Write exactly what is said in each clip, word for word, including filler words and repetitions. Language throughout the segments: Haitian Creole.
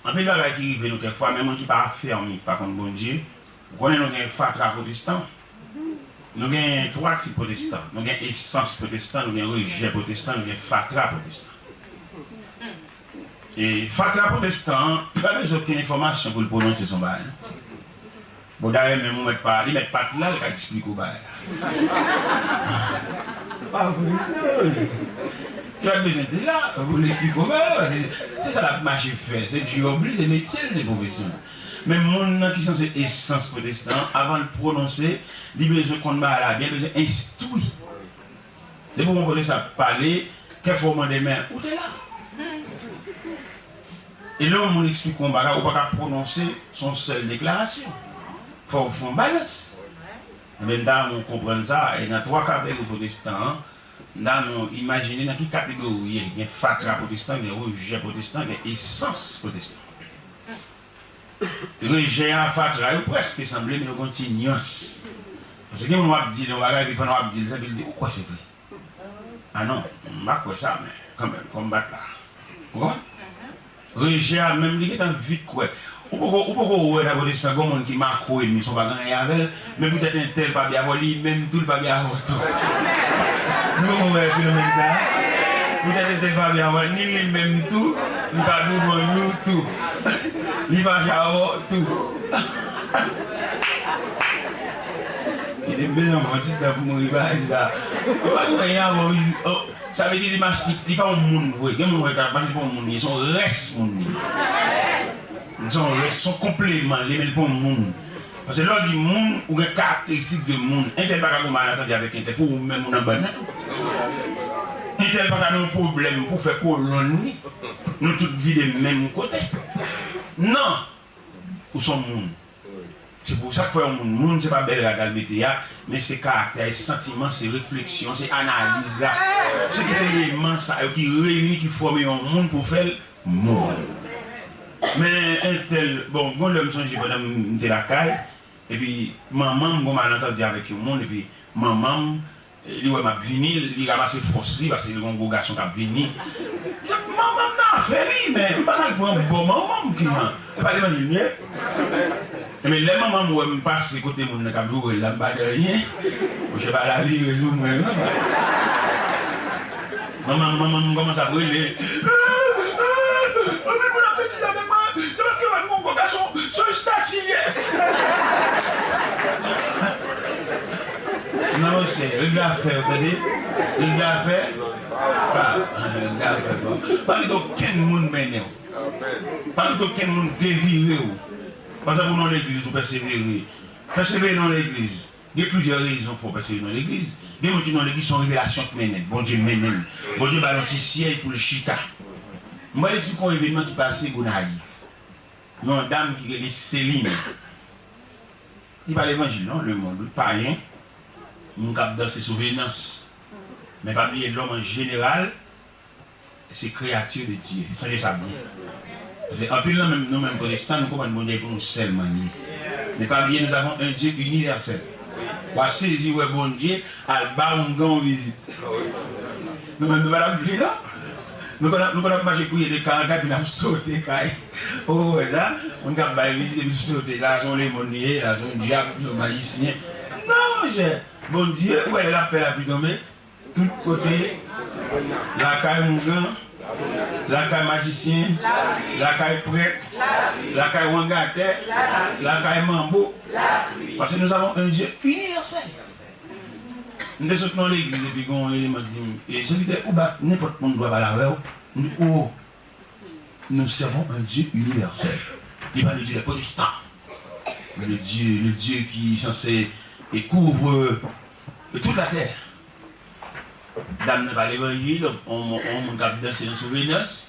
Anpil bagay ki rive nou kèk fwa, men moun ki pa afèmi, ki pa konn Bondye, ou konnen nou gen fatra pwotestan, nou gen twa tip pwotestan, nou gen esans pwotestan, nou gen rejè pwotestan, nou gen fatra pwotestan. E fatra pwotestan an, li pa bezwen okenn enfòmasyon pou l pwononse son bagay, non. Bon, dayè, menm ou mèt pa, li mèt pa t la, l ka eksplike w bagay la. Pa vre, non. Li pa t bezwen te la pou l eksplike w bagay la, se, se sa l ap mache fè, se djob li, se metye l, se pwofesyon l. Men moun nan ki sanse esans pwotestan an, avan l pwononse, li bezwen konn bagay la byen, bezwen enstwi. Depi yon pwofesè ap pale, kèk fwa w mande, men ou te la? E lè yon moun eksplike yon bagay, ou pa ka pwononse, se yon sèl deklarasyon. Fò w fè yon balans. Ebyen, m ta renmen w konprann sa, e nan twa kategori pwotestan an, m ta renmen w imajine nan ki kategori w ye. Gen fatra pwotestan, gen rejè pwotestan, gen esans pwotestan. Rejè a, fatra yo prèske sanble, men yo gen yon ti nyans. Paske gen moun w ap di l yon bagay, epi pandan w ap di l, epi l di, ou kwè se vre? A non, m pa kwè sa, men kanmenm, fò m bat la. Ou konprann? Rejè a menm, li gentan vit kwè. Ou poko, ou poko wè nan kote sa, gen moun ki makwo ennmi, se pa gen anyen avè l, men poutèt entèl pa byen avè w, li menm tou, li pa byen avè w tou. Nou poko wè fenomèn sa a? Poutèt entèl pa byen avè w, ni li menm tou, li pa byen avè nou tou. Li fache avè w tou. Li te bezwen pran ti tan pou mouri bagay sa. Ou pa gen anyen avè w, oh, sa vle di li mach-, li, li pa yon moun vre. Gen moun wè ta mache pa yon moun, li se yon rès moun li. Li se yon rès, se yon konpleman, li, men li pa yon moun. Paske lè w di moun, ou gen karakteristik de moun. Entèl pa ka gen yon malenntandi avèk entèl, pou ou menm ou nan bann nan tou. Entèl pa ka gen yon pwoblèm pou fè kolonn li. Nou tout vide menm kote. Non! Ou se yon moun. Se pou sa k fè yon moun, moun se pa bèl rad al mete a, men se karaktè, se santiman, se refleksyon, se analiz la. Se tout eleman sa yo ki reyini, ki fòme yon moun pou fè l moun. Men entèl, bon, gon lè m sonje pandan m te lakay, epi manman m gon malantandi avèk yon moun, epi manman m, li wè m ap vini, li ranmase fòs li, paske li gon gwo gason k ap vini. Manman m nan afè li, men m pa t al pran bò manman m, kijan? E pa levanjil m ye? Ebyen, lè manman m wè m pase kote moun nan k ap joure l la, m pa di anyen. Monchè, pa ravire sou mwen, non. Manman, manman m kòmanse ap rele. Anpil moun ap betize avèk mwen, se paske mwen m gon gwo gason, se yon estati l ye. Non, monchè, regle afè w, tande? Regle afè. Pa, regle afè, bon. Pa kite okenn moun mennen w. Pa kite okenn moun devire w. Pa egzanp, ou nan legliz, ou pèsevere. Pèsevere nan legliz. Gen plizyè rezon fè w pèsevere nan legliz. Gen moun ki nan legliz, se yon revelasyon k mennen l. Bondye mennen l. Bondye ba l yon ti syèj pou l chita. Mwen eksplike yon evènman ki pase Gonayiv. Yon dam ki rele Seline. Li pa levanjil non, lemonn, wi, payen. Moun k ap danse sou Venans. Men pa bliye, lòm an jeneral, se kreyati de Dye. Sonje sa byen. Paske anpil nan menm, nou menm pwotestan, nou konprann Bondye pou nou sèlman li ye. Men pa bliye, nous avons un Dieu universel. W a sezi wè Bondye al ba oungan yon vizit. Nou menm, nou pa t ap bliye, non? Nou konn ap, nou konn ap mache kriye de kay an kay, epi n ap sote kay. Ou wè sa? Moun k ap bay vizit, epi sote. La, se yon lemonn li ye, la, se yon dyab, se yon majisyen. Non, monchè. Bondye, ou wè lè l ap fè lapli tonbe? Tout kote, lakay oungan, lakay majisyen, lakay prèt, lakay wangatè, lakay manbo. Paske nous avons un Dieu universel. M te sot nan legliz epi gen yon eleman ki di m, e, sèvitè, ou ba nenpòt moun dwa pale avè w. M di, o, nous servons un Dieu universel. Li pa le Dieu des protestants, mais le Dieu, le Dieu qui est censé et couvre toute la terre. Dam nan pa levanjil, on, on moun k ap danse nan sou Venans,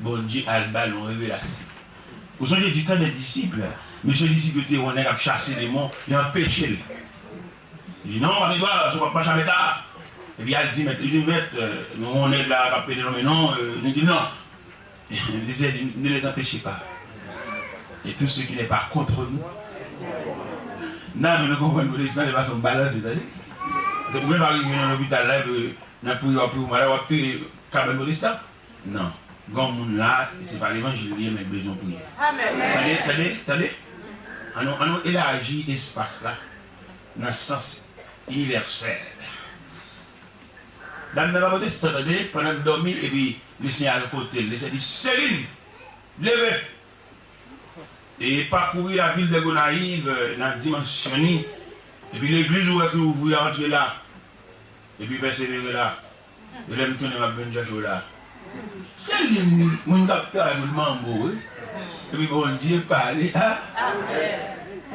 Bondye al ba l yon revelasyon. Ou sonje du temps des disciples, mesye disip yo te wè yon nèg ap chase demon, yo anpeche l. Li di, non, pa gen dwa, se w ap mache avèk la. Epi al di mèt, li di, mèt, euh, nou wè yon nèg la k ap pede lonmen non, euh, nou di non. Li di, ne les empêchez pas. Et tout ce qui n'est pas contre nous. Nan, men nou konprann pwotestan, se fason balanse, tande. Se pou mwen pa rive nan lopital la, epi nan priye w ap priye w malad, w ap touye kabann pwotestan. Non. Gen yon moun la, e se pa levanjil li ye, men l bezwen yon priyè. Tande, tande, tande. Ann nou, ann nou elaji espas la nan sans inivèsèl. Dam nan pa pwotestan, tande, pandan l dòmi, epi Lesenyè al kote l. Lesenyè di, Selin, leve! E pakouri lavil de Gonayiv, nan dimansyon li. Epi legliz ou wè ki ouvri a, antre la. Epi pèsevere la. E lè m tounen, m ap vin chèche w la. Selin, moun k ap travay pou l manbo, wi. Epi Bondye pale, a.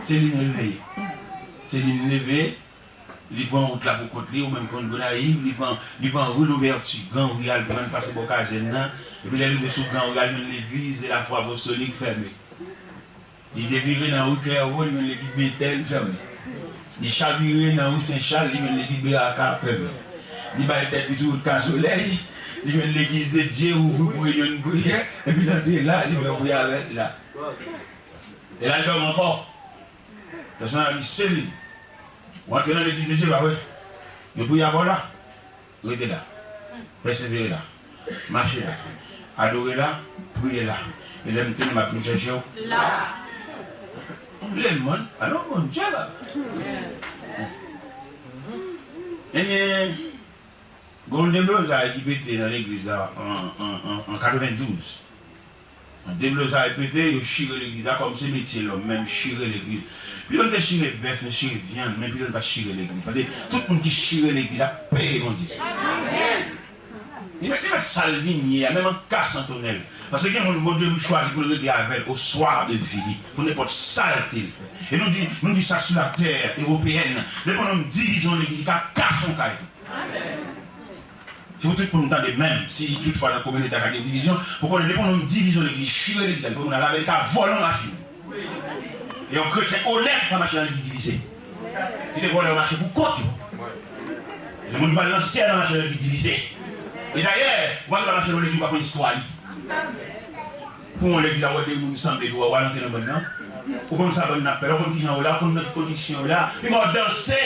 Selin leve. Selin leve. Li pran wout la pou kont li, ou menm konn Gonayiv, li pran, li pran ri Louvèti, Gran Ri a, li pran pase bò kazèn nan, epi lè l rive sou Gran Ri a, li jwenn legliz de la Foi Apostolique fèmen. Li devire nan ri Klèwo, li jwenn legliz Betèl fèmen. Li chavire nan ri Sen Chal, li jwenn legliz Beraka fèmen. Li bay tèt li sou wout Kasolèy, li jwenn legliz de Dye ouvri pou reyinyon priyè, epi l antre la, li pran priyè avèk la. E l al dòmi ankò. Pèsonèl la di, Selin, ou antre nan legliz de Dye, pa vre? Yo priye avè w la? Rete la. Pèsevere la. Mache la. Adore la. Priye la. E lè m tounen, m ap vin chèche w la. Lemonn, alò Bondye la. Ebyen, gen yon deblozay ki pete nan legliz la an, an, an, an katrevendouz. Deblozay pete, yo chire legliz la, kòm se metye lòm menm, chire legliz. Pito n te chire bèf, n chire vyann, men pito n pa t chire legliz. Paske tout moun ki chire legliz la peye Bondye. Li mèt, li mèt sa l vin ye a, menm an kas an tonèl. Paske gen moun Bondye chwazi pou l regle avè l au soir de vie li, pou nenpòt sa l te fè. E nou di, nou di sa sou la tè ewopeyèn, depi yon nonm divize yon legliz, li ka kase yon kay tou. Se pou tout moun tande menm, si toutfwa nan kominote a ka gen divizyon, pou konnen depi yon nonm divize yon legliz, chire legliz la, depi moun nan lave, li ka vòlè yon machin. E yon kretyen onèt pa mache nan legliz divize. Kite vòlè yo mache pou kont yo. Lè moun pa nan syèl nan mache nan legliz divize. E dayè, ou pa dwe mache nan legliz ou pa konn istwa li. Pou yon legliz a wè de moun sanble, ou al antre nan bann nan. Ou konn sa bann nan ap fè la, ou konn kijan yo la, ou konn nan ki kondisyon yo la. Pi mal w ap danse.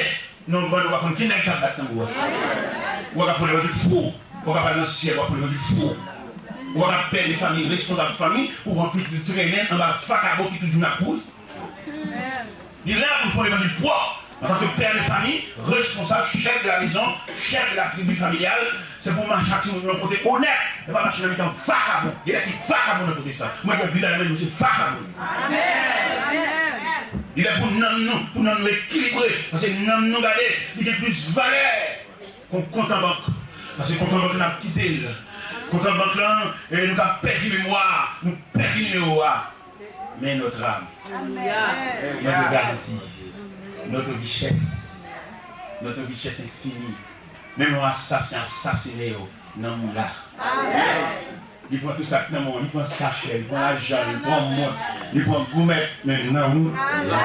Non, bann ou pa konn ki nèg k ap bat tanbou a. Ou pa ka fon levanjil fou. Ou pa ka pale nan syèl, w ap fon levanjil fou. Ou pa ka pè de fanmi, responsab fanmi, pou w pran pitit ou trennen anba vakabon ki toujou nan kouri. Li la pou l fon levanjil pwòp. Antanke pè de fanmi, responsab, chèf de la mezon, chèf de la tribi familyal, se pou w mache ak timoun yo nan kote onèt, e pa mache nan mitan vakabon. Gen nèg ki vakabon nan kote sa. Mwen, mwen viv la, mwen, se vakabon. Li lè pou nanm nou, pou nanm nou ekilibre. Paske nanm nou, gade, li gen plis valè ke yon kont an bank. Paske kont an bank, n ap kite l. Kont an bank lan, e nou ka pèdi memwa, nou pèdi nimewo a. Men notre âme, notre garantie, notre richesse, notre richesse infinie. Menm yon asasen asasinen yo, nanm ou la. Li pran tout sa k nan men w, li pran sachè, li pran lajan, li pran mont, li pran goumèt, men nanm ou la.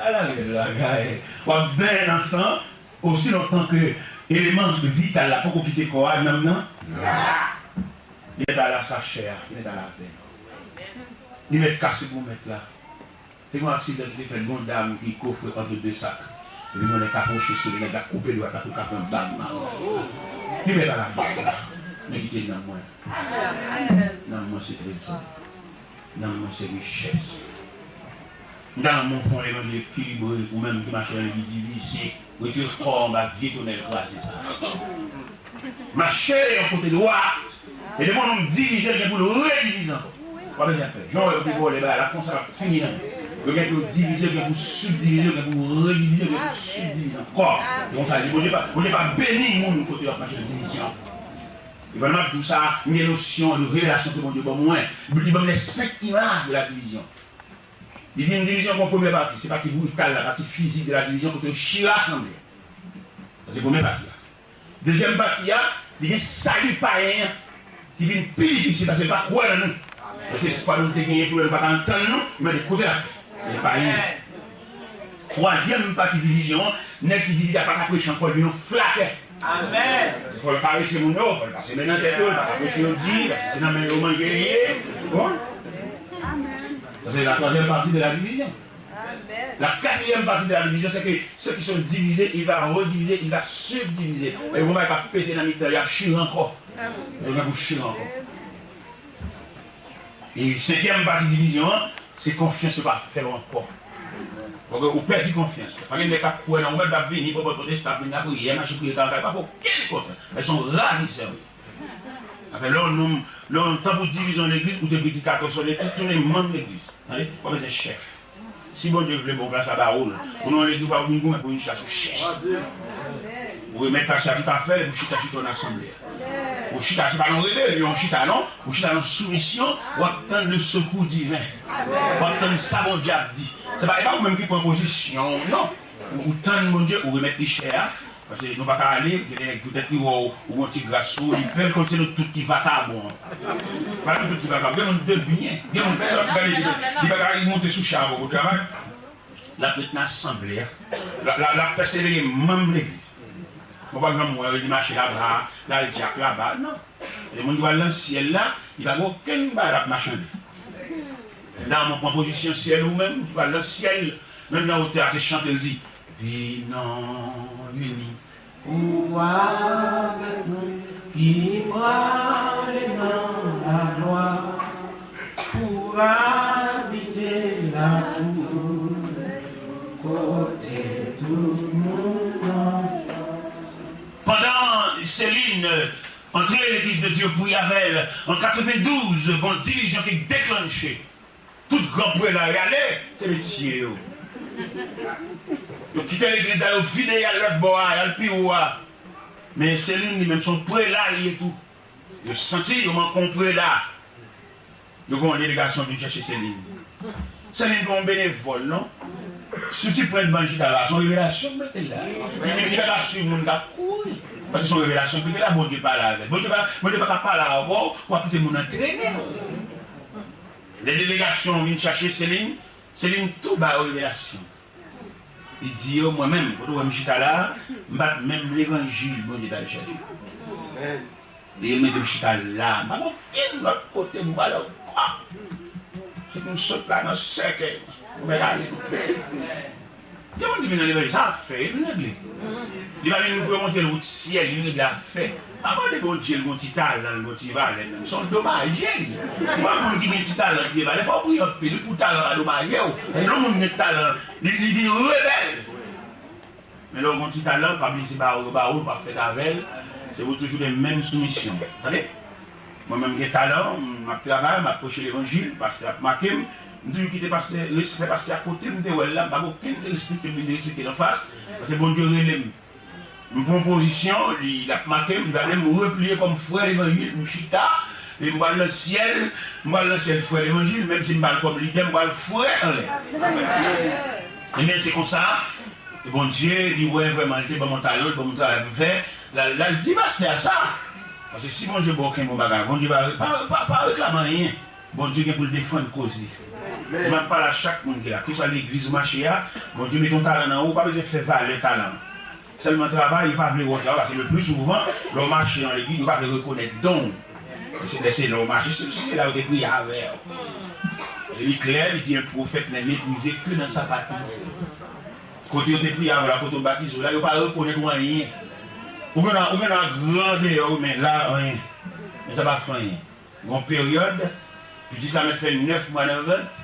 Ala bèl bagay. W ap benyen nan san, osi lontan ke eleman vital la poko kite kò a, nanm nan la. Li mèt al a sachè a, li mèt al avè l. Li mèt kase goumèt la. Te gen yon aksidan ki te fèt, gen yon dam ki kofre ant de sak. Epi yon nèg ka pwoche sou li, nèg la koupe dwèt la pou l ka pran bag nan men l. Li mèt al a bag la. Men kite nanm mwen. Nanm mwen se trezò. Nanm mwen se richès. M ta renmen w fè yon levanjil ekilibre, ou menm ki mache nan legliz divize. Retire kò w anba vye tonèl kraze sa. Mache yon kote dwat. E depi yon nonm divize, l gen pou l redivize ankò. W ap bezwen fè. Jan w wè yo te vòlè bagay la, konsa l ap fini nan men. Yo gen pou yo divize, yo gen pou subdivize, yo gen pou redivize, yo gen pou subdivize ankò. E konsa, li, Bondye pa, Bondye pa beni moun kote yo ap mache nan divizyon. E pandan m ap di w sa, m gen nosyon de revelasyon ke Bondye ban mwen. Li ban m les cinq images de la division. Li di yon divizyon gon premyè pati, se pati brital la, pati fizik de la divizyon kote yo chire asanble. Sa se premyè pati a. Dezyèm pati a, li gen sali payen an ki vin pi difisil paske l pa kwè nan nou. Paske espwa nou te genyen pou yo, nou pa ka antann nou, li mande kote l ap fè. Li payen. Twazyèm pati divizyon an, nèg ki divize a pa ka preche ankò, li vin yon flatè. Amèn. Fò l karese moun yo, fò l pase men nan tèt yo, l pa ka preche yo di, paske se nan men yo manje li ye. Bon. Amèn. Sa se la troisième partie de la division. Amèn. La quatrième partie de la division, c'est que ceux qui sont divisés, il va rediviser, il va subdiviser. E yon bagay k ap pete nan mitan, y ap chire ankò. Yo gen pou chire ankò. E senkyèm pati divizyon an, se konfyans yo pa fè w ankò. Paske ou pèdi konfyans. Pa gen nèg k ap kwè nan ou menm, k ap vini, pòpòt pòtestan, ap vin lapriyè, mache priye kaka, pa fè okenn konfyans. Lè se yon ravisè, wi. Afè, lè yon nonm, lè yon tan pou divizyon legliz, ou te predikatè sou legliz, tounen manm legliz. Tande? Ou pa bezwen chèf. Si Bondye vle, bon plas la ba ou l. Ou nan yon legliz, ou pa vin goumen pou yon chita sou chèf. Ou remèt pastè a tout afè l, epi ou chita, chita nan asanble a. Ou chita, se pa nan rebelyon ou chita, non. Ou chita nan soumisyon, w ap tann le sekou diven. W ap tann sa Bondye ap di. Se pa, e pa ou menm ki pran pozisyon, non. Ou, ou tann Bondye, ou remèt li chè a. Paske nou pa ka ale, gen de nèg poutèt li wè w, ou gon ti gras sou ou, li fè l kòmsi nou tout ki vakabon. Pa nou tout ki vakabon, gen moun de byen, gen moun sòt gade li, li pa ka, li monte sou chè a pou travay. L ap ret nan asanble a, l ap, l ap, l ap pèsevere manm legliz. Mwen pa janm wè li mache laba, l al dyak laba, non. E moun ki pral nan syèl la, li pa gen okenn bagay l ap machande. Nan mwen pran pozisyon syèl ou menm, ki pral nan syèl, menm nan wotè a, se chante l di, vin non, vini. Ou avèk nou, ki prale nan laglwa, pou abite la tou kote tout moun nan. Pandan Selin antre legliz de Dye pou y avè l an katrevendouz, gon divizyon ki deklanche. Tout gran prela y ale, se metye yo. Yo kite legliz la, yo vide, y al lòt bò a, y al pi wo a. Men Selin li menm se yon prela li ye tou. Yo santi yo manke yon prela. Yo voye yon delegasyon vin chèche Selin. Selin pa yon benevòl, non. Si w ti pran ban chita la, se yon revelasyon k mete l la. Li, li, li pa ka swiv moun k ap kouri. Paske se yon revelasyon k mete l la, Bondye pale avè l. Bondye pa, Bondye pa ka pale avè w, w ap kite moun nan trennen w. Lè delegasyon an vin chache Selin, Selin tou ba yo revelasyon. Li di yo, mwen menm, kote w wè m chita la a, m pa t menm levanjil Bondye t al chache. Li mete m chita la, m pa gen okenn lòt kote m prale ankò. Se pou m sot la nan sèkèy mwen, pou mèt ale. Gen moun ki vin nan levanjil, sa ap fè, li vin regle. Li pa vin pou yo montre l wout syèl, li vin regle afè. Pa mande Bondye l gon ti talan, l gon ti valè, non. Se yon domaje li. Ou wè moun ki gen ti talan, ki gen valè, fò w priye anpil pou talan pa domaje w. Yon moun gen talan, li, li vin rebèl. Men lè w gon ti talan, pa bliye se ba ou yo ba ou, ou p ap fèt avè l. Se pou toujou gen menm soumisyon. Tande? Mwen menm gen talan, m ap travay, m ap preche levanjil, pastè ap make m. M toujou kite pastè, respè pastè a kote m te wè l la, m pa gen okenn respè ke m vin respekte l anfas, paske Bondye rele m. M pran pozisyon, li, l ap make m, li pa vle m repliye kòm frè levanjil, m chita, e m pral nan syèl, m pral nan syèl frè levanjil, menm si m pa l kòm lidè, m pral frè anlè. Ebyen, se konsa, Bondye, li wè vrèman, li te ban m yon talan, li ban m yon travay pou m fè, l al, l al di pastè a sa. Paske si Bondye ba w kenbe yon bagay, Bondye pa, pa, pa, pa reklame anyen. Bondye gen pou l defann koz li. Mwen ap pale a chak moun ki la, keswa legliz ou mache a, Bondye mete yon talan nan ou, ou pa bezwen fè valè talan an. Sèlman travay, yo pa vle wè w travay, paske le pli souvan, lè w mache nan legliz, yo pa vle rekonèt don w. E se lè se lè w mache, se, se la yo te priye avè w. E li klè, li di, un prophète n'est méprisé que dans sa patrie. Kote yo te priye avè w la, kote w batize w la, yo pa rekonèt ou anyen. Ou gen la, ou gen la gran deyò, wi, men la, anyen. Men sa pa fè anyen. Gon peryòd, pitit la mèt fè nèf mwa nan vant,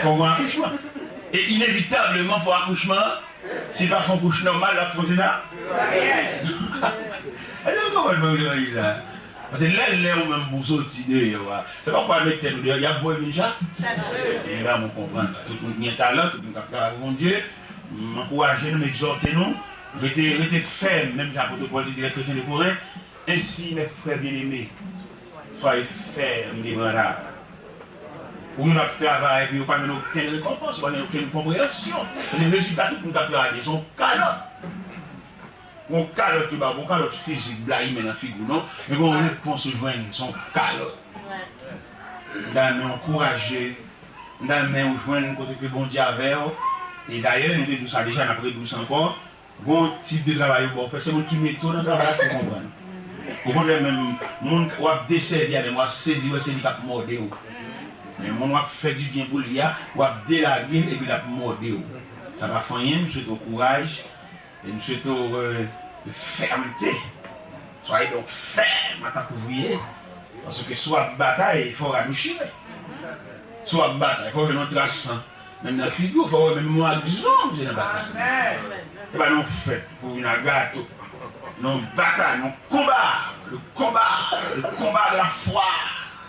fò gon akouchman. E inevitableman, fò akouchman an, si l pa fè yon kouch nòmal, l ap fè yon sezaryen. Èske nou konprann mwen vle di la? Paske lè, lè ou menm pou w soti deyò a, se pa pou al met tèt ou deyò, y ap voye vin chache. E la, mwen konprann. Tout moun ki gen talan, tout moun k ap travay pou Bondye, m ankouraje nou, m egzòte nou, rete, rete fèm, menm jan apot Pòl te di lè kretyen de Korent, Ainsi, mes frères bien-aimés, soyez fermes et ébranlables. Ou menm ap travay, epi ou pa jwenn okenn rekonpans, ou pa jwenn okenn konpreyansyon. Paske rezilta tout moun k ap travay, se yon kalòt. Yon kalòt yo ba w, yon kalòt fizik, blayi men nan figi w, non? Men gon repons ou jwenn, se yon kalòt. M ta renmen ankouraje, m ta renmen ou jwenn kote ke Bondye avè w. E dayè, nou te di w sa deja, n ap redi w sa ankò. Gon tip de travay yo ba w fè, se moun ki mete w nan travay la ki konprann. Okontrè, menm moun w ap desèvi a, menm w ap sezi wè se li k ap mòde w. Men moun w ap fè dibyen pou li a, w ap delage l epi l ap mòde w. Sa pa fè anyen, m swete w kouraj, e m swete w, euh, fèmte. Soyez donc ferme en tant qu'ouvrier. Paske si w ap batay, fò rad ou chire. Si w ap batay, fò w jwenn yon tras san. Menm nan figi w, fò w wè menm yon agzon w te nan batay. Se pa yon fèt pou w vin ak gato. Non, batay, yon konba. Le konba, le konba de la fwa.